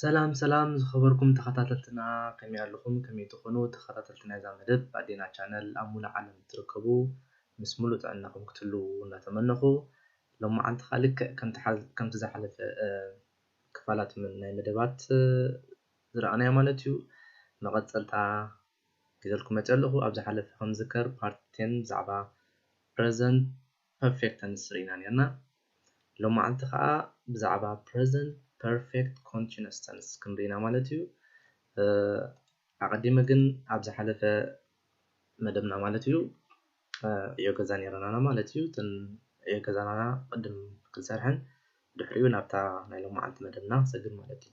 ሰላም ሰላም ዝኸበርኩም ተኸታተልትና፣ ከመይ ኣለኹም? ከመይ ትኾኑ? ተኸታተልቲ ናይዛ መደብ ኣዴና ቻነል ኣብ ሙሉእ ዓለም ትርከቡ ምስ ሙሉእ ጥዕናኹም ክትህልዉ እናተመነኹ፣ ሎመዓልቲ ኸኣ ልክዕ ከምቲ ሓዝ- ከምቲ ዝሓለፈ እ፣ ክፋላት ምን ናይ መደባት እ፣ ዝረኣናዮ ማለት እዩ፣ መቐጸልታ ሒዘልኩም መጺኣ ኣለኹ። ኣብ ዝሓለፈ ከም ዝዝከር ፓርት ቴን ብዛዕባ ፕረዘንት ፐርፌክት ተንስ ርኢና ኔርና። ሎመዓልቲ ኸኣ ብዛዕባ ፕረዘንት ፐርፌክት ኮንቲነስ ተንስ ክንርኢ ኢና ማለት እዩ። እ፣ ኣቐዲመ ግን ኣብ ዝሓለፈ መደብና ማለት እዩ እ፣ ዕዮ ገዛ ኔርና ማለት እዩ። እተን ዕዮ ገዛና ቅድም ክንሰርሐን ድሕሪኡ ናብታ ናይ ሎመዓልቲ መደብና ክሰግር ማለት እዩ።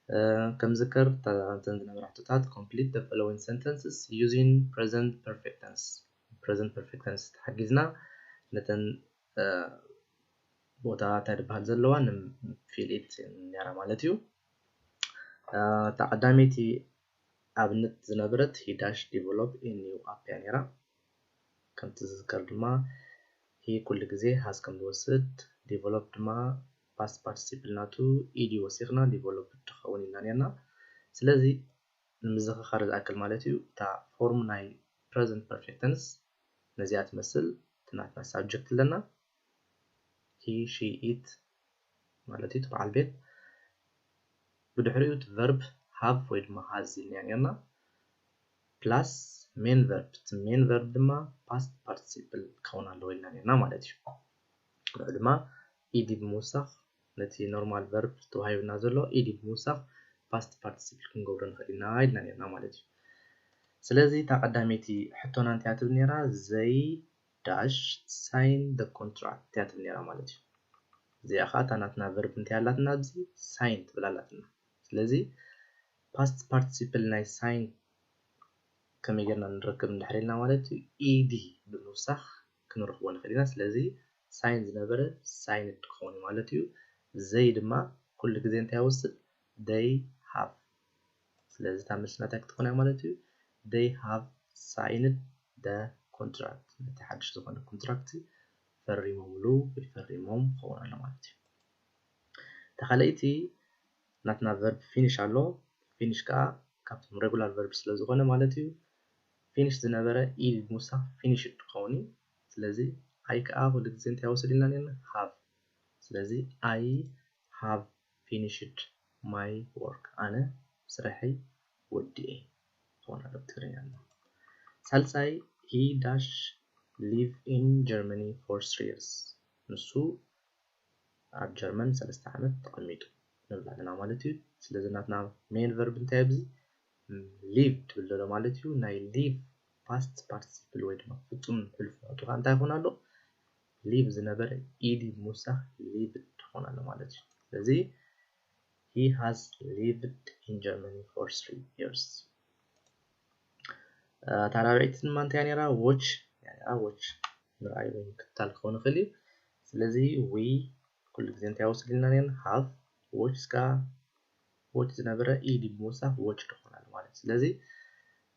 እ፣ ከም ዝዝከር እታ- እተን ዝነበራ ሕቶታት complete the following sentences using present perfect tense። ፕረዘንት ፐርፌክት ተንስ ተሓጊዝና ነተን እ፣ ቦታ እንታይ ዝበሃል ዘለዋ ን fill it ኔራ ማለት እዩ። እ፣ እታ ቀዳመይቲ ኣብነት ዝነበረት he dash develop a new app እያ ኔራ። ከምቲ ዝዝከር ድማ he ኩሉ ግዜ has ከም ዝወስድ፣ develop ድማ past participle ናቱ ed ወሲኽና developed ክኸውን ኢልና ኔርና። ስለዚ ንምዝኽኻር ዝኣክል ማለት እዩ፣ እታ ፎርም ናይ ፕረዘንት ፐርፌክት ተንስ ነዚኣ ትመስል። እቲ ናትና ሳብጀክት ኣለና፣ he she it ማለት እዩ፣ እቲ በዓል ቤት። ብድሕሪኡ እቲ ቨርብ ሃቭ ወይ ድማ ሃዝ ኢልና ኔርና፣ ፕላስ ሜን ቨርብ። እቲ ሜን ቨርብ ድማ ፓስት ፓርቲሲፕል ክኸውን ኣለዎ ኢልና ኔርና ማለት እዩ። ንዑ ድማ ed ብምውሳኽ ነቲ ኖርማል ቨርብ ተዋሂቡና ዘሎ ed ብምውሳኽ ፓስት ፓርቲሲፕል ክንገብሮ ንኽእል ኢና ኢልና ኔርና ማለት እዩ። ስለዚ እታ ቀዳመይቲ ሕቶና እንታይ እያ ትብል ኔራ? ዘይ ዳሽ ሳይን ደ ኮንትራክት እያ ትብል ኔራ ማለት እዩ። እዚኣ ኸዓ እታ ናትና ቨርብ እንታይ ኣላትና? ኣብዚ ሳይን ትብል ኣላትና። ስለዚ ፓስት ፓርቲሲፕል ናይ ሳይን ከመይ ጌርና ንረክብ እንድሕር ኢልና ማለት እዩ፣ ed ብምውሳኽ ክንረኽቦ ንኽእል ኢና። ስለዚ ሳይን ዝነበረ ሳይንድ ክኸውን እዩ ማለት እዩ። ዘይ ድማ ኩሉ ግዜ እንታይ ይወስድ? ደይ ሃቭ። ስለዚ እታ መልስና እንታይ ክትኾን እያ ማለት እዩ? They have signed the contract። ነቲ ሓድሽ ዝኾነ ኮንትራክት ፈሪሞምሉ ወይ ፈሪሞም ክኸውን ኣሎ ማለት እዩ። እታ ካልኣይቲ ናትና ቨርብ ፊኒሽ ኣሎ። ፊኒሽ ከዓ ካብቶም ሬጉላር ቨርብ ስለ ዝኾነ ማለት እዩ፣ ፊኒሽ ዝነበረ ed ምውሳኽ ፊኒሽድ ክኸውን እዩ። ስለዚ ኣይ ከዓ ኩሉ ግዜ እንታይ ወሲድ ኢልና ኔርና? ሃቭ። ስለዚ I have finished my work፣ ኣነ ስራሐይ ወዲኤ ክኾን ኣሎ ብትግርኛ ኣሎ። ሳልሳይ he dash live in Germany for three years፣ ንሱ ኣብ ጀርመን ሰለስተ ዓመት ተቐሚጡ ንብል ኣለና ማለት እዩ። ስለዚ ናትና ሜን ቨርብ እንታይ ኣብዚ ሊቭ ትብል ዘሎ ማለት እዩ። ናይ ሊቭ ፓስት ፓርቲሲፕል ወይ ድማ ፍጹም ሕሉፍ ናቱ ከዓ እንታይ ይኾን ኣሎ? ሊቭ ዝነበረ ed ብምውሳኽ ሊቭድ ይኾን ኣሎ ማለት እዩ። ስለዚ he has lived in Germany for three years። እታ ራብዐይቲ ድማ እንታይ እያ ነይራ? ዎች እያ ነይራ። ዎች ምርኣይ ወይ ምክትታል ክኸውን ይኽእል እዩ። ስለዚ we ኩሉ ግዜ እንታይ ወስድ ኢልና ኔርና? ሃቭ። ዎች ከዓ ዎች ዝነበረ ed ብምውሳኽ ዎችድ ይኾን ኣሎ ማለት እዩ። ስለዚ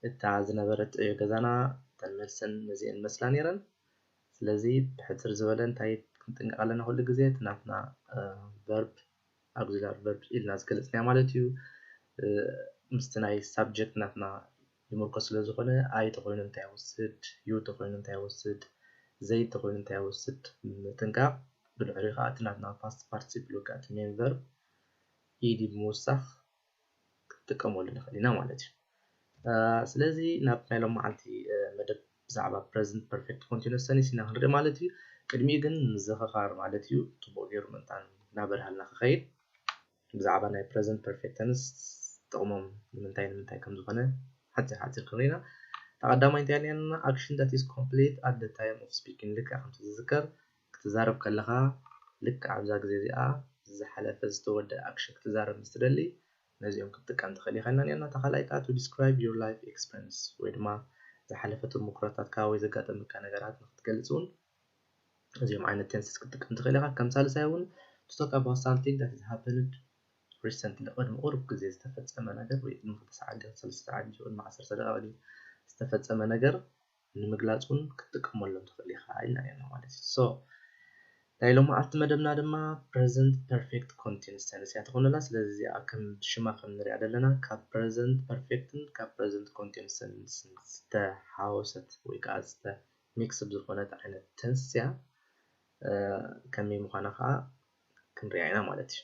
እታ ዝነበረት ዕዮ ገዛና እተን መልሰን ነዚአን መስላ ነይረን። ስለዚ ብሕጽር ዝበለ እንታይ ክንጥንቀቕ ኣለና? ኩሉ ግዜ እቲ ናትና ቨርብ ኣግዚላሪ ቨርብ ኢልና ዝገለጽናዮ ማለት እዩ። ምስቲ ናይ ሳብጀክት ናትና ይምርኮስ ስለ ዝኾነ ኣይ ተኾይኑ እንታይ ይወስድ፣ ዩ ተኾይኑ እንታይ ይወስድ፣ ዘይ ተኾይኑ እንታይ ይወስድ ምጥንቃቕ። ብድሕሪኡ ከዓ እቲ ናትና ፓስት ፓርቲሲፕል ወይ ከዓ እቲ ሜን ቨርብ ed ብምውሳኽ ክትጥቀመሉ ንኽእል ኢና ማለት እዩ። ስለዚ ናብ ናይ ሎም መዓልቲ መደብ ብዛዕባ ፕረዘንት ፐርፌክት ኮንቲኑስ ተንስ ኢና ክንርኢ ማለት እዩ። ቅድሚኡ ግን ምዝኽኻር ማለት እዩ፣ ጽቡቕ ገይሩ ምእንታን እናበርሃልና ክኸይድ ብዛዕባ ናይ ፕረዘንት ፐርፌክት ተንስ ጥቕሞም ንምንታይ ንምንታይ ከም ዝኾነ ሓፂር ሓፂር ክንርኢ ኢና። እታ ቀዳማይ እንታይ ኣለና? Action that is complete at the time of speaking። ልክዕ ከምቲ ዝዝከር ክትዛረብ ከለኻ ልክዕ ኣብዛ ግዜ እዚኣ ዝሓለፈ ዝተወደአ ኣክሽን ክትዛረብ ምስ ትደሊ ነዚኦም ክትጥቀም ትኽእል ኢኻ ኢልና ኔርና። እታ ካልኣይ ከዓ to describe your life experience ወይ ድማ ዝሓለፈ ተሞክሮታትካ ወይ ዘጋጠመካ ነገራት ንክትገልፅ እውን እዚኦም ዓይነት ቴንስስ ክትጥቀም ትኽእል ኢኻ። ከም ሳልሳይ እውን to talk about something that has happened recently፣ ቅድሚ ቁሩብ ግዜ ዝተፈጸመ ነገር ወይ ቅድሚ ክልተ ሰዓት ድዩ፣ ሰለስተ ሰዓት ድዩ፣ ቅድሚ ዓሰርተ ደቂቕ ድዩ ዝተፈጸመ ነገር ንምግላጽ እውን ክትጥቀመሎም ትኽእል ኢኻ ኢልና ኔርና ማለት እዩ። So ናይ ሎማዓንቲ መደብና ድማ present perfect continuous tense እያ ትኾነላ። ስለዚ እዚኣ ከም ሽማ ከም ንሪኣ ዘለና ካብ present perfect ን ካብ present continuous tense ን ዝተሓወሰት ወይ ከዓ ዝተ mix ዝኾነት ዓይነት tense እያ። ከመይ ምዃና ከዓ ክንሪኣ ኢና ማለት እዩ።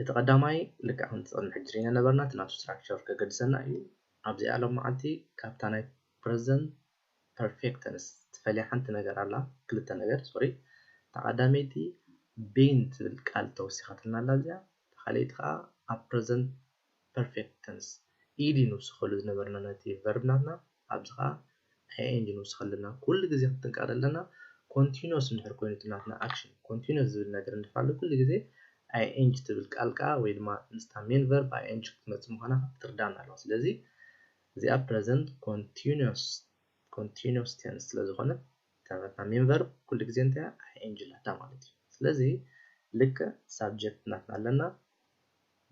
እቲ ቀዳማይ ልክዕ ከምቲ ቅድሚ ሕጂ ርኢና ነበርና፣ እቲ ናቱ structure ከገድሰና እዩ። ኣብዚኣ ሎም መዓልቲ ካብታ ናይ present perfect tense ትፈልያ ሓንቲ ነገር ኣላ፣ ክልተ ነገር፣ ሶሪ። እታ ቀዳመይቲ been ትብል ቃል ተወሲኻትልና ኣላ እዚኣ። እታ ካልኣይቲ ከዓ ኣብ present perfect tense ed ንውስኸሉ ዝነበርና ነቲ verb ናትና፣ ኣብዚ ከዓ ing ንውስኸልና። ኩሉ ግዜ ክንጥንቀቕ ዘለና፣ continuous እንድሕር ኮይኑ እቲ ናትና action፣ continuous ዝብል ነገር እንድሕር ኣሎ፣ ኩሉ ግዜ ing ትብል ቃል ከዓ ወይ ድማ ምስታ main verb ing ክትመጽእ ምዃና ክትርዳእና ኣለዋ። ስለዚ እዚኣ present continuous continuous tense ስለ ዝኾነት እታ ናትና main verb ኩሉ ግዜ እንታይ ing ኣላታ ማለት እዩ። ስለዚ ልክዕ subject ናትና ኣለና፣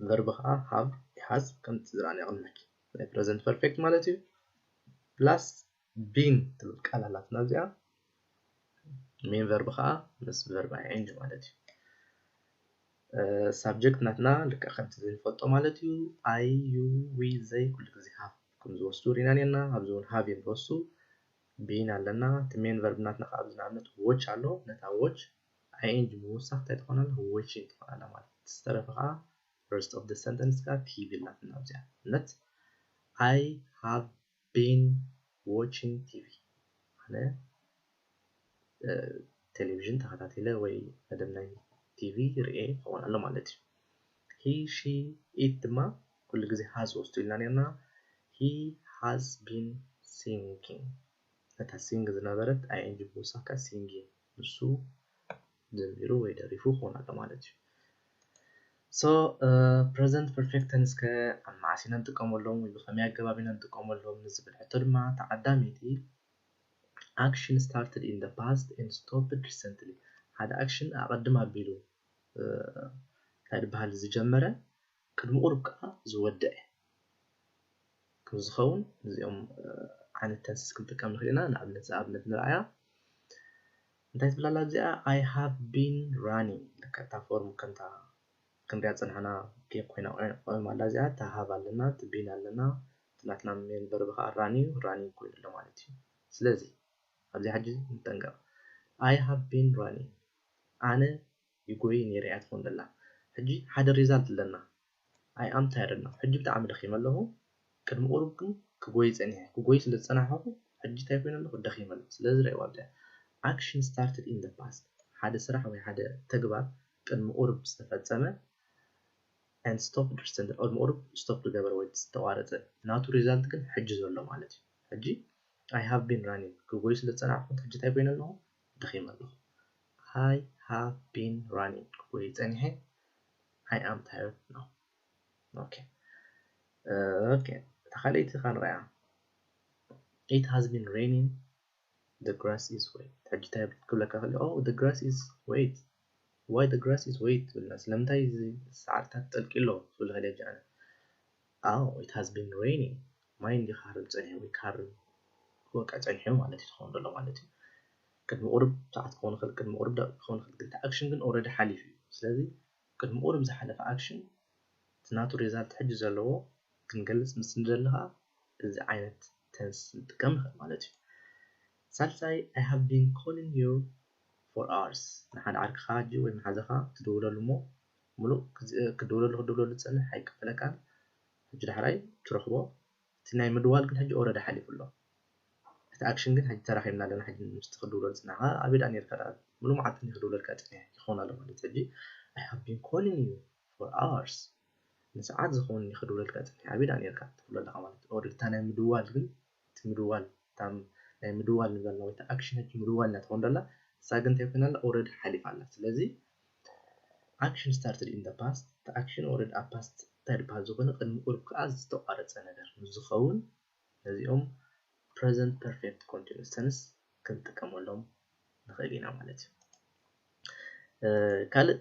verb ከዓ have፣ has ከምቲ ዝረኣናዮ ቅድሚ ሕጂ ናይ present perfect ማለት እዩ። plus been ትብል ቃል ኣላትና እዚኣ፣ main verb ከዓ ምስ verb ing ማለት እዩ። subject ናትና ልክዕ ከምቲ ዝንፈልጦ ማለት እዩ። I፣ you፣ we፣ they ኩሉ ግዜ have ከም ዝወስዱ ርኢና ነርና። ኣብዚ እውን have እዮም ዝወስዱ። Been ኣለና። እቲ main verb ናትና ከዓ ኣብዚ ንኣብነት watch ኣሎ። ነታ watch ing ምውሳኽ እንታይ ትኾን ኣላ? Watching ትኾን ኣላ ማለት እዩ። ዝተረፈ ከዓ rest of the sentence ከዓ T V ኣላትና ኣብዚኣ። ንኣብነት I have been watching T V። ኣነ ቴሌቪዥን ተኸታቲለ ወይ መደብ ናይ ቲቪ ርኤ ይኸውን ኣሎ ማለት እዩ። He፣ she፣ it ድማ ኩሉ ግዜ has ወስዱ ኢልና ነርና። He has been singing። ነታ sing ዝነበረት ing ብምውሳኽ ከዓ singing፣ ንሱ ዘሚሩ ወይ ደሪፉ ክኾን ኣሎ ማለት እዩ። So present perfect tense ከ ኣብ መዓስ ኢና ንጥቀመሎም ወይ ብኸመይ ኣገባብ ኢና ንጥቀመሎም ንዝብል ሕቶ ድማ፣ እታ ቀዳመይቲ action started in the past and stopped recently። ሓደ action ኣቐድም ኣቢሉ እንታይ ዝበሃል ዝጀመረ ቅድሚ ቁሩብ ከዓ ዝወደአ ከም ዝኸውን እዚኦም ዓይነት tenses ክንጥቀም ንኽእል ኢና። ንኣብነት ዝኣብነት ንርኣያ እንታይ ትብል ኣላ እዚኣ? I have been running። ልክዕ እታ form ከምታ ክንሪኣ ዝጸናሕና ጌም ኮይና ኮይና ኣላ እዚኣ። እታ have ኣለና፣ እቲ been ኣለና፣ እቲ ናትና main verb ከዓ run እዩ፣ running ኮይኑ ኣሎ ማለት እዩ። ስለዚ ኣብዚ ሕጂ ንጠንቀቕ። I have been running፣ ኣነ ይጎይ ነይረ እያ ትኸውን ዘላ። ሕጂ ሓደ result ኣለና። I am tired now፣ ሕጂ ብጣዕሚ ደኺመ ኣለኹ። ቅድሚ ቁሩብ ግን ክጎይ ጸኒሐ፣ ክጎይ ስለ ዝጸናሕኹ ሕጂ እንታይ ኮይነ ኣለኹ? ደኺመ ኣለኹ። ስለዚ ርኣይዋ ኣብዚኣ action started in the past፣ ሓደ ስራሕ ወይ ሓደ ተግባር ቅድሚ ቁሩብ ዝተፈጸመ and stopped recently፣ ቅድሚ ቁሩብ stop ዝገበረ ወይ ዝተቋረጸ፣ ናቱ result ግን ሕጂ ዘሎ ማለት እዩ። ሕጂ I have been running፣ ክጎይ ስለ ዝጸናሕኩ ሕጂ እንታይ ኮይነ ኣለኹ? ደኺመ ኣለኹ። I have been running፣ ክጎይ ጸኒሐ። I am tired now። Okay okay፣ እታ ካልኣይቲ ክንሪኣ። It has been raining፣ the grass is wet። ሕጂ እንታይ ክብለካ ክእል? Oh, the grass is wet። Why the grass is wet ትብልና? ስለምንታይ እዚ ሳዕርታት ጠልቂ ኣሎ ክብል ክእል እየ ኣነ። Oh, it has been raining፣ ማይ እንዲ ክሃርም ጸኒሑ ወይ ክሃርም በቃ ጸኒሑ ማለት እዩ፣ ዝኸውን ዘሎ ማለት እዩ። ቅድሚ ቁሩብ ሰዓት ክኸውን ይኽእል፣ ቅድሚ ቁሩብ ደቂቕ ክኸውን ይኽእል፣ ግን እቲ action ግን already ሓሊፉ እዩ። ስለዚ ቅድሚ ቁሩብ ዝሓለፈ action እቲ ናቱ result ሕጂ ዘለዎ ክንገልጽ ምስ ንደሊ ከዓ እዚ ዓይነት tense ንጥቀም ንኽእል ማለት እዩ። ሳልሳይ፣ I have been calling you for hours። ንሓደ ዓርክኻ ሕጂ ወይ መሓዛኻ ትድውለሉ እሞ፣ ምሉእ ግዜ ክድውለሉ ክድውለሉ ትጸንሕ ኣይቀበለካን። ሕጂ ዳሕራይ ትረኽቦ። እቲ ናይ ምድዋል ግን ሕጂ already ሓሊፉ ኣሎ። እቲ action ግን ሕጂ ተራኺብና ኣለና። ሕጂ ምስቲ ክድውለሉ ዝጸናሕካ ኣበይ ደኣ ኔርካ ደኣ? ምሉእ መዓልቲ እንዲ ክድውለልካ ጸኒሐ ይኸውን ኣሎ ማለት። ሕጂ I have been calling you for hours፣ ንሰዓት ዝኸውን እንዲ ክድውለልካ ጸኒሐ ኣበይ ደኣ ኔርካ ትብሎ ኣለኻ ማለት። Already እታ ናይ ምድዋል ግን፣ እቲ ምድዋል፣ እታ ናይ ምድዋል ንበልና ወይ እታ action ሕጂ ምድዋል ኢና ትኸውን ዘላ። ንሳ ግን እንታይ ኮይና ኣላ? Already ሓሊፋ ኣላ። ስለዚ action started in the past፣ እቲ action already ኣብ past እንታይ ዝበሃል ዝኾነ ቅድሚ ቁሩብ ከኣ ዝተቋረጸ ነገር ምስ ዝኸውን ነዚኦም present perfect continuous tense ክንጥቀመሎም ንኽእል ኢና ማለት እዩ። ካልእ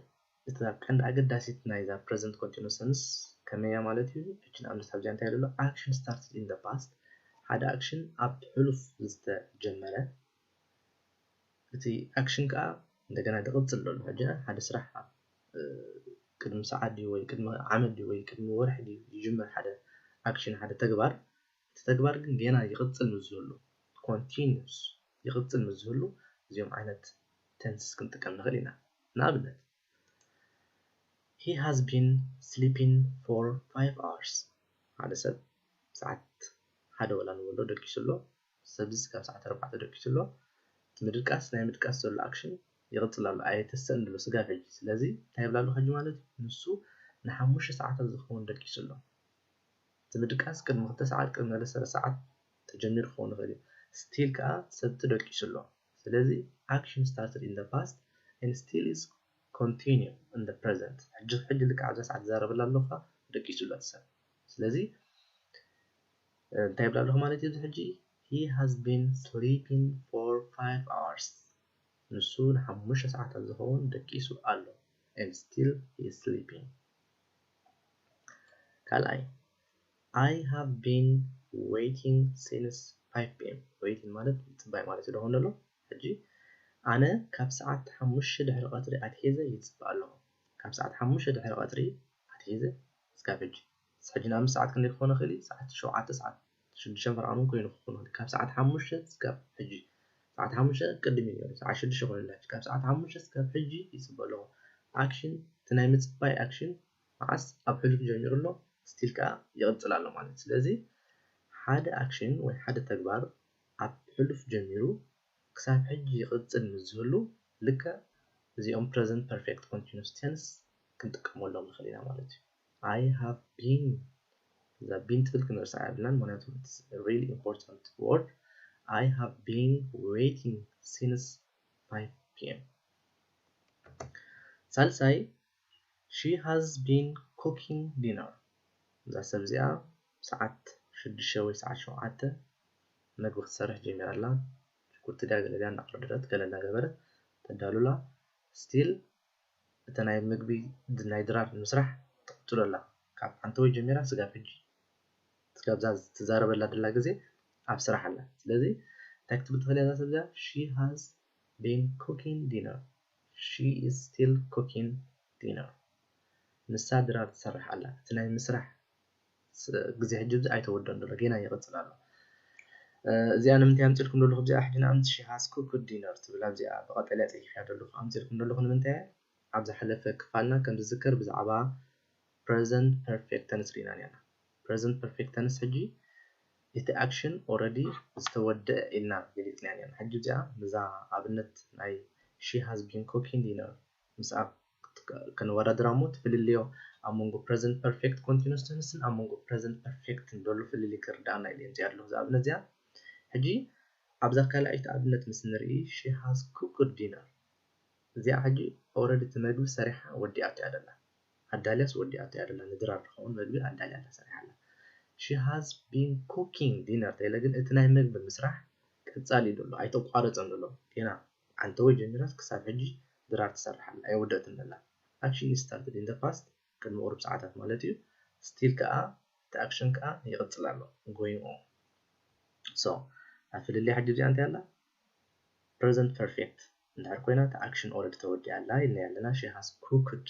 እታ ቀንዲ ኣገዳሲት ናይዛ present continuous tense ከመይ እያ ማለት እዩ? ሕጂ ንኣብነት ኣብዚኣ እንታይ ኣሎ? Action started in the past፣ ሓደ action ኣብ ሕሉፍ ዝተጀመረ እቲ action ከዓ እንደገና ይቕፅል ዘሎ። ሕጂ ሓደ ስራሕ ቅድሚ ሰዓት ድዩ ወይ ቅድሚ ዓመት ድዩ ወይ ቅድሚ ወርሒ ድዩ ይጅምር ሓደ action፣ ሓደ ተግባር። እቲ ተግባር ግን ገና ይቕፅል ምስ ዝህሉ፣ continuous ይቕፅል ምስ ዝህሉ፣ እዚኦም ዓይነት tenses ክንጥቀም ንኽእል ኢና። ንኣብነት he has been sleeping for five hours። ሓደ ሰብ ሰዓት ሓደ ወላ ንበሎ ደቂሱ ኣሎ። ሰብዚ ካብ ሰዓት ኣርባዕተ ደቂሱ ኣሎ። ምድቃስ፣ ናይ ምድቃስ ዘሎ action ይቕፅል ኣሎ። ኣይተሰእን ኣሎ ስጋብ ሕጂ። ስለዚ እንታይ ይብላ ኣሎ ሕጂ ማለት እዩ? ንሱ ንሓሙሽተ ሰዓታት ዝኸውን ደቂሱ ኣሎ። እቲ ምድቃስ ቅድሚ ክልተ ሰዓት፣ ቅድሚ ሰለስተ ሰዓት ተጀሚሩ ክኸውን ይኽእል እዩ። Still ከዓ ሰብቲ ደቂሱ ኣሎ። ስለዚ action started in the past and still is continue in the present። ሕጂ ሕጂ ልክዕ ኣብዛ ሰዓት ዝዛረበላ ኣለኹ ደቂሱ ኣሎ እቲ ሰብ። ስለዚ እንታይ ይብላ ኣለኹ ማለት እዩ? እዚ ሕጂ he has been sleeping for five hours። ንሱ ንሓሙሽተ ሰዓታት ዝኸውን ደቂሱ ኣሎ። And still he is sleeping። ካልኣይ I have been waiting since five p.m. Waiting ማለት ምፅባይ ማለት እዩ። ደኾን ዘሎ ሕጂ ኣነ ካብ ሰዓት ሓሙሽተ ድሕሪ ቀትሪ ኣትሒዘ ይፅበ ኣለኹ። ካብ ሰዓት ሓሙሽተ ድሕሪ ቀትሪ ኣትሒዘ እስካብ ሕጂ፣ ሕጂ ንኣምስት ሰዓት ክንደይ ክኾን ይኽእል እዩ? ሰዓት ሸውዓተ፣ ሰዓት ሽዱሽተ ፈርቓን እውን ኮይኑ ክኾን ይኽእል። ካብ ሰዓት ሓሙሽተ እስካብ ሕጂ፣ ሰዓት ሓሙሽተ ቅድም እዩ ነይሩ፣ ሰዓት ሽዱሽተ ኮይኑ ኣሎ። ካብ ሰዓት ሓሙሽተ እስካብ ሕጂ ይፅበ ኣለኹ። Action፣ እቲ ናይ ምፅባይ action መዓስ ኣብ ሕሉፍ ጀሚሩ ኣሎ፣ still ከዓ ይቕፅል ኣሎ ማለት። ስለዚ ሓደ action ወይ ሓደ ተግባር ኣብ ሕሉፍ ጀሚሩ ክሳብ ሕጂ ይቕፅል ምስ ዝህሉ ልክዕ እዚኦም present perfect continuous tense ክንጥቀመሎም ንኽእል ኢና ማለት እዩ። I have been፣ እዛ been ትብል ክንርሳ የብልናን፣ ምክንያቱ it's a really important word። I have been waiting since five p.m. ሳልሳይ she has been cooking dinner። እዛ ሰብ እዚኣ ሰዓት ሽዱሽተ ወይ ሰዓት ሸውዓተ መግቢ ክትሰርሕ ጀሚራ ኣላ። ሽጉርቲ ድያ ገለ ድያ እናቐርደረት ገለ እናገበረት ተዳሉላ። Still እቲ ናይ ምግቢ ናይ ድራር ንምስራሕ ትቕፅሎ ኣላ። ካብ ሓንቲ ወይ ጀሚራ ስጋብ ሕጂ ስጋብ እዛ ትዛረበላ ደላ ግዜ ኣብ ስራሕ ኣላ። ስለዚ እንታይ ክትብል ትኽእል እያ እዛ ሰብ እዚኣ? She has been cooking dinner። She is still cooking dinner። ንሳ ድራር ትሰርሕ ኣላ። እቲ ናይ ምስራሕ ግዜ ሕጂ ኣብዚ ኣይተወደን ዘሎ፣ ገና ይቕፅል ኣሎ። እዚኣ ንምንታይ ኣምፅልኩም ዘለኹ? እዚኣ ሕጂ ንኣብነት she has cooked dinner ትብል ኣብዚኣ ብቐጠልያ ፅሒፍያ ዘለኹ ኣምፅልኩም ዘለኹ ንምንታይ? ኣብ ዝሓለፈ ክፋልና ከም ዝዝከር ብዛዕባ present perfect tense ርኢና ነርና። Present perfect tense ሕጂ እቲ action already ዝተወደአ ኢልና ገሊፅና ነርና። ሕጂ እዚኣ ነዛ ኣብነት ናይ she has been cooking dinner ምስኣ ከነወዳድራ እሞ እቲ ፍልልዮ ኣብ መንጎ present perfect continuous tense ን ኣብ መንጎ present perfect ን ዘሎ ፍልልይ ክርድኣና ኢለ የምፅኣ ኣለኹ እዛ ኣብነት እዚኣ። ሕጂ ኣብዛ ካልኣይቲ ኣብነት ምስ ንርኢ she has cooked dinner እዚኣ ሕጂ already እቲ መግቢ ሰሪሓ ወዲኣቶ እያ ደላ። ኣዳልያስ ወዲኣቶ እያ ደላ። ንድራር ዝኸውን መግቢ ኣዳልያ ኣላ፣ ሰሪሓ ኣላ። She has been cooking dinner ተይለ ግን እቲ ናይ መግቢ ምስራሕ ቀጻሊ እዩ ዘሎ፣ ኣይተቋረጸን ዘሎ። ገና ዓንተወይ ጀሚራስ ክሳብ ሕጂ ድራር ትሰርሕ ኣላ፣ ኣይወደእትን ዘላ። Action is started in the past ቅድሚ ቁሩብ ሰዓታት ማለት እዩ። Still ከኣ እቲ action ከኣ ይቕጽል ኣሎ፣ going on። So ኣብ ፍልልያ ሕጂ እዚኣ እንታይ ኣላ? Present perfect እንድሕር ኮይና እታ action already ተወዲኣ ኣላ ኢልና ኣለና። She has cooked፣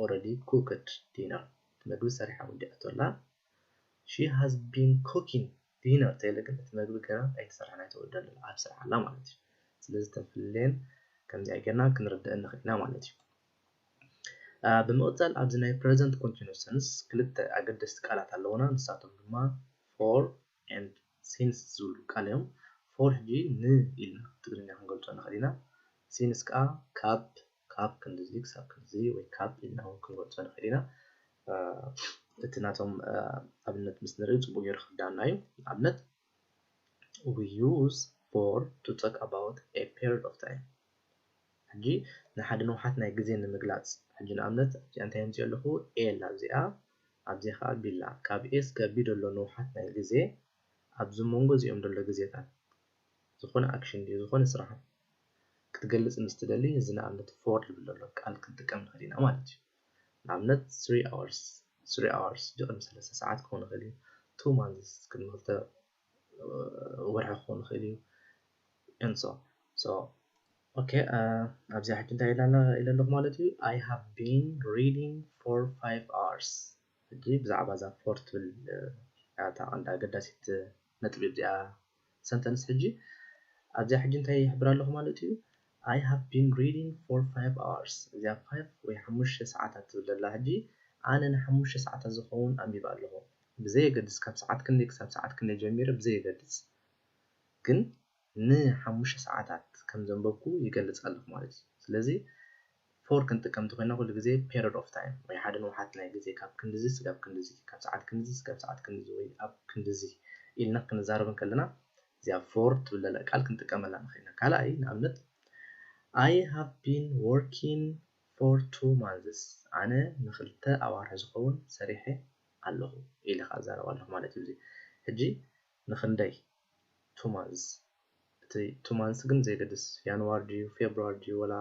already cooked dinner፣ እቲ መግቢ ሰሪሓ ወዲኣቶ ኣላ። She has been cooking dinner ተይለ ግን እቲ መግቢ ገና ኣይተሰርሐን ኣይተወደኣን ኣሎ፣ ኣብ ስራሕ ኣላ ማለት እዩ። ስለዚ እተን ፍልልየን ከምዚኣ ጌርና ክንርድአን ንኽእል ኢና ማለት እዩ። አ፣ ብምቕጻል ኣብዚ ናይ present continuous tense ክልተ ኣገደስቲ ቃላት ኣለዉና። ንሳቶም ድማ for and since ዝብሉ ቃል እዮም። For ሕጂ ን ኢልና ብትግርኛ ክንገልጾ ንኽእል ኢና። Since ከኣ ካብ፣ ካብ ክንድዚ ክሳብ ክንድዚ ወይ ካብ ኢልና እውን ክንገልጾ ንኽእል ኢና። አ፣ እቲ ናቶም፣ አ፣ ኣብነት ምስ ንርኢ ጽቡቕ ገይሩ ክርዳኣና እዩ። ንኣብነት we use for to talk about a period of time። ሕጂ ንሓደ ንውሓት ናይ ግዜ ንምግላጽ፣ ሕጂ ንኣብነት እዚኣ እንታይ የምፅእ ኣለኹ? A ኣላ እዚኣ፣ ኣብዚ ኸዓ B ኣላ። ካብ A እስከ B ዘሎ ንውሓት ናይ ግዜ ኣብዚ መንጎ እዚኦም ዘሎ ግዜታት ዝኾነ action ድዩ ዝኾነ ስራሕ ክትገልጽ ምስ ትደሊ፣ እዚ ንኣብነት for ዝብል ዘሎ ቃል ክንጥቀም ንኽእል ኢና ማለት እዩ። ንኣብነት three hours፣ three hours ሕጂ ቅድሚ ሰለስተ ሰዓት ክኸውን ይኽእል እዩ። Two months ቅድሚ ክልተ ወርሒ ክኸውን ይኽእል እዩ። And so so Okay, ኣብዚኣ ሕጂ እንታይ ኢለ ኣለኹ ማለት እዩ? I have been reading for five hours። ሕጂ ብዛዕባ እዛ for ትብል እታ ቀንዲ ኣገዳሲት ነጥቢ እዚኣ sentence። ሕጂ ኣብዚኣ ሕጂ እንታይ ይሕብር ኣለኹ ማለት እዩ? I have been reading for five hours። እዚኣ five ወይ ሓሙሽተ ሰዓታት ትብል ዘላ ሕጂ ኣነ ንሓሙሽተ ሰዓታት ዝኸውን ኣንቢበ ኣለኹ። ብዘየገድስ ካብ ሰዓት ክንደይ ክሳብ ሰዓት ክንደይ ጀሚረ ብዘየገድስ ግን ንሓሙሽተ ሰዓታት ከም ዘንበብኩ ይገልጽ ኣለኹ ማለት እዩ። ስለዚ for ክንጥቀም እንተኮይና ኩሉ ግዜ period of time ወይ ሓደ ንውሓት ናይ ግዜ ካብ ክንድዚ ስጋብ ክንድዚ ካብ ሰዓት ክንድዚ ስጋብ ሰዓት ክንድዚ ወይ ኣብ ክንድዚ ኢልና ክንዛረብ እንከለና እዚኣ for ትብል ዘላ ቃል ክንጥቀመላ ንኽእል ኢና። ካልኣይ ንኣብነት I have been working for two months ኣነ ንክልተ ኣዋርሕ ዝኸውን ሰሪሐ ኣለኹ ኢለ ከዓ ዛረብ ኣለኹ ማለት እዩ። ሕጂ ንክንደይ two months እቲ two months ግን ዘይገድስ ጃንዋሪ ድዩ ፌብሩዋሪ ድዩ ወላ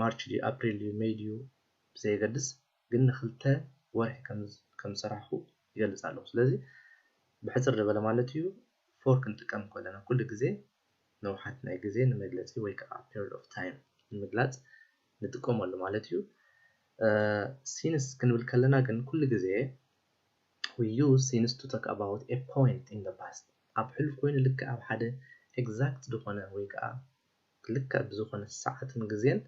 ማርች ድዩ ኣፕሪል ድዩ ሜይ ድዩ ዘይገድስ ግን ንክልተ ወርሒ ከም ዝሰራሕኩ ይገልፅ ኣለኹ። ስለዚ ብሕፅር ዝበለ ማለት እዩ for ክንጥቀም ከለና ኩሉ ግዜ ንውሓት ናይ ግዜ ንመግለፂ ወይ ከዓ period of time ንምግላፅ ንጥቀመሉ ማለት እዩ። Since ክንብል ከለና ግን ኩሉ ግዜ we use since to talk about a point in the past ኣብ ሕሉፍ ኮይኑ ልክዕ ኣብ ሓደ exact ዝኾነ ወይ ከዓ ልክዕ ብዝኾነ ሰዓትን ግዜን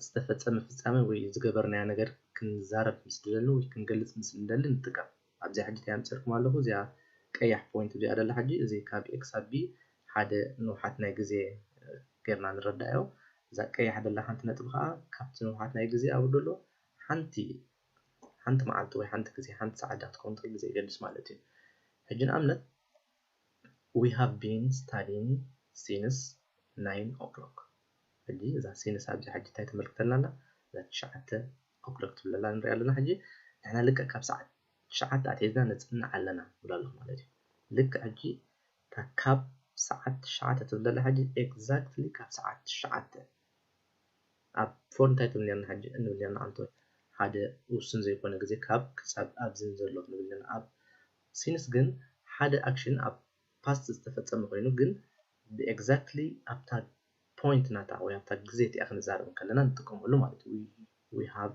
ዝተፈፀመ ፍፃመ ወይ ዝገበርናዮ ነገር ክንዛረብ ምስ ደለና ወይ ክንገልፅ ምስ እንደሊ ንጥቀም። ኣብዚኣ ሕጂ እንታይ ኣምፂእልኩም ኣለኹ? እዚኣ ቀያሕ point እዚኣ ደላ ሕጂ እዚ ካብ ኤክስ ኣብ ቢ ሓደ ንውሓት ናይ ግዜ ጌርና ንረዳእዮ። እዛ ቀያሕ ደላ ሓንቲ ነጥቢ ከዓ ካብቲ ንውሓት ናይ ግዜ ኣብኡ ደሎ ሓንቲ ሓንቲ መዓልቲ ወይ ሓንቲ ግዜ ሓንቲ ሰዓት ዳ ክትከውን ትኽእል ብዘየገድስ ማለት እዩ። ሕጂ ንኣብነት we have been studying since nine o'clock። ሕጂ እዛ since ኣብዚ ሕጂ እንታይ ተመልክተልና ኣላ? እዛ ትሽዓተ o'clock ትብል ኣላ ንሪኣ ኣለና። ሕጂ ንሕና ልክዕ ካብ ሰዓት ትሽዓተ ኣትሒዝና ነፅንዕ ኣለና ንብል ኣለኹ ማለት እዩ። ልክዕ ሕጂ ካብ ሰዓት ትሽዓተ ትብል ዘላ ሕጂ exactly ካብ ሰዓት ትሽዓተ ኣብ for እንታይ ትብል ኔርና ሕጂ እንብል ኔርና ኣንቶ ሓደ ውሱን ዘይኮነ ግዜ ካብ ክሳብ ኣብዚ ዘሎ ክንብል ኔርና ኣብ since ግን ሓደ action ኣብ past ዝተፈፀመ ኮይኑ ግን exactly ኣብታ point ናታ ወይ ኣብታ ግዜ እቲኣ ክንዛረብ ከለና ንጥቀመሉ ማለት እዩ። We have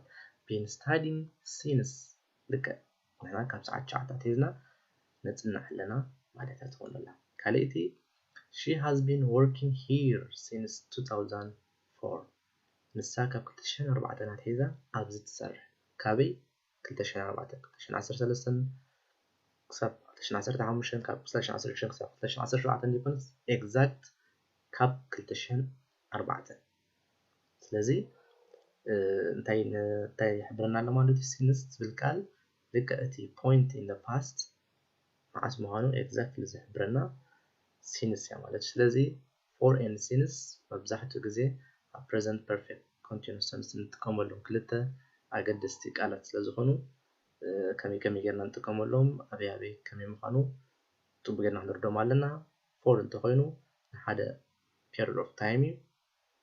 been studying since ልክዕ ንሕና ካብ ሰዓት ትሽዓተ ኣትሒዝና ነፅንዕ ኣለና ማለት እያ ትኸውን ዘላ። ካልኣይቲ she has been working here since two thousand four ንሳ ካብ ክልተ ሽሕን ኣርባዕተን ኣትሒዛ ኣብዚ ትሰርሕ። ካበይ ክልተ ሽሕን ኣርባዕተን ክልተ ሽሕን ዓሰርተ ሰለስተን ክሳብ ክልተ ሽሕን ዓሰርተ ሓሙሽተን ካብ ክልተ ሽሕን ዓሰርተ ሽዱሽተን ክሳብ ክልተ ሽሕን ዓሰርተ ሸውዓተን ዘይኮነስ exact ካብ ክልተ ሽሕን ኣርባዕተን ስለዚ እንታይ እንታይ ይሕብረና ኣሎ ማለት እዩ። Since ዝብል ቃል ልክዕ እቲ point in the past መዓስ ምዃኑ exactly ዝሕብረና since እያ ማለት እዩ። ስለዚ for and since መብዛሕትኡ ግዜ ኣብ present perfect continuous tense እንጥቀመሎም ክልተ ኣገደስቲ ቃላት ስለ ዝኾኑ ከመይ ከመይ ጌርና ንጥቀመሎም ኣበይ ኣበይ ከመይ ምዃኑ ፅቡቅ ጌርና ክንርዶም ኣለና። For እንተኮይኑ ንሓደ period of time እዩ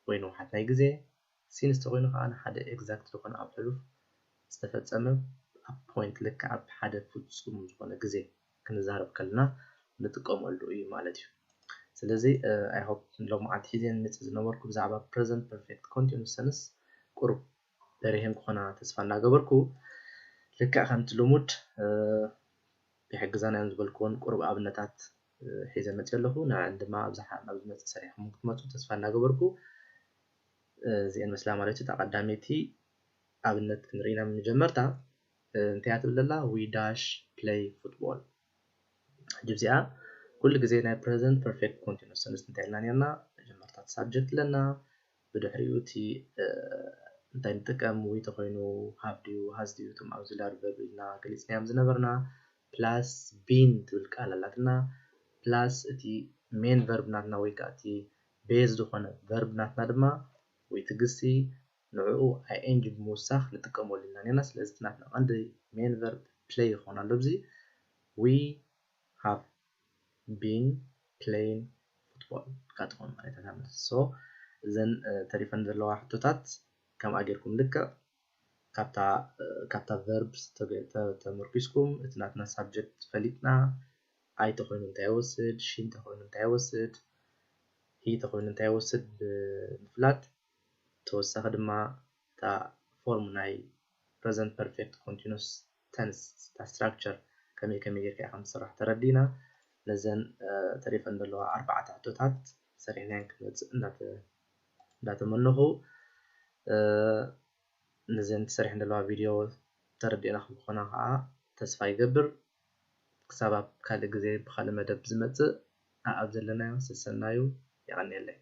ወይ ንውሓት ናይ ግዜ። Since ተኮይኑ ከዓ ንሓደ exact ዝኾነ ኣብ ሕሉፍ ዝተፈፀመ ኣብ point ልክዕ ኣብ ሓደ ፍፁም ዝኾነ ግዜ ክንዛረብ ከለና ንጥቀመሉ እዩ ማለት እዩ። ስለዚ I hope ሎማዓንቲ ሒዘ መፅእ ዝነበርኩ ብዛዕባ present perfect continuous tense ቁሩብ በሪሄን ክኾና ተስፋ እናገበርኩ ልክዕ ከምቲ ልሙድ ይሕግዛና እዮም ዝበልክዎን ቁሩብ ኣብነታት ሒዘ መፅእ ኣለኹ። ንዕን ድማ ኣብዝሓ ናብ ዝመፅእ ሰሪሕኩም ክትመፁ ተስፋ እናገበርኩ እዚአን መስላ ማለት እዩ። እታ ቀዳመይቲ ኣብነት ክንርኢ ኢና። መጀመርታ እንታይ እያ ትብል ዘላ? We dash play football። ሕጂ እዚኣ ኩሉ ግዜ ናይ present perfect continuous tense እንታይ ኢልና ነርና? መጀመርታ subject ኣለና፣ ብድሕሪኡ እቲ እንታይ ንጥቀም ወይ ተኮይኑ have ድዩ has ድዩ እቶም auxiliary verb ኢልና ገሊፅናዮም ዝነበርና plus been ትብል ቃል ኣላትና plus እቲ main verb ናትና ወይ ከዓ እቲ base ዝኾነ verb ናትና ድማ ወይ እቲ ግሲ ንዕኡ ing ብምውሳኽ ንጥቀመሉ ኢና ነርና። ስለዚ እቲ ናትና ቀንዲ main verb play ይኸውን ኣሎ። ኣብዚ we have been playing football ኢልካ ትኾን ማለት እያ። So እዘን ተሪፈን ዘለዋ ሕቶታት ከምኣ ጌርኩም ልክዕ ካብታ verb ተመርኪስኩም እቲ ናትና subject ፈሊጥና I ተኾይኑ እንታይ ይወስድ፣ she እንተኾይኑ እንታይ ይወስድ፣ ተኮይኑ እንታይ ይወስድ ብምፍላጥ፣ ተወሳኺ ድማ እታ ፎርም ናይ present perfect continuous tense እታ structure ከመይ ከመይ ጌርካ ኢኻ ትሰርሕ ተረዲና። ነዘን ተሪፈን ዘለዋ ኣርባዕተ ሕቶታት ሰሪሕናየን ክትመፅእ እንዳተመነኹ፣ ነዘን ተሰሪሐን ዘለዋ ቪድዮ ተረዲእና ከም ዝኾና ከዓ ተስፋ ይገብር። ክሳብ ኣብ ካልእ ግዜ ብካልእ መደብ ዝመፅእ፣ ኣብ ዘለናዮ ሰሰናዩ። የቐንየለይ።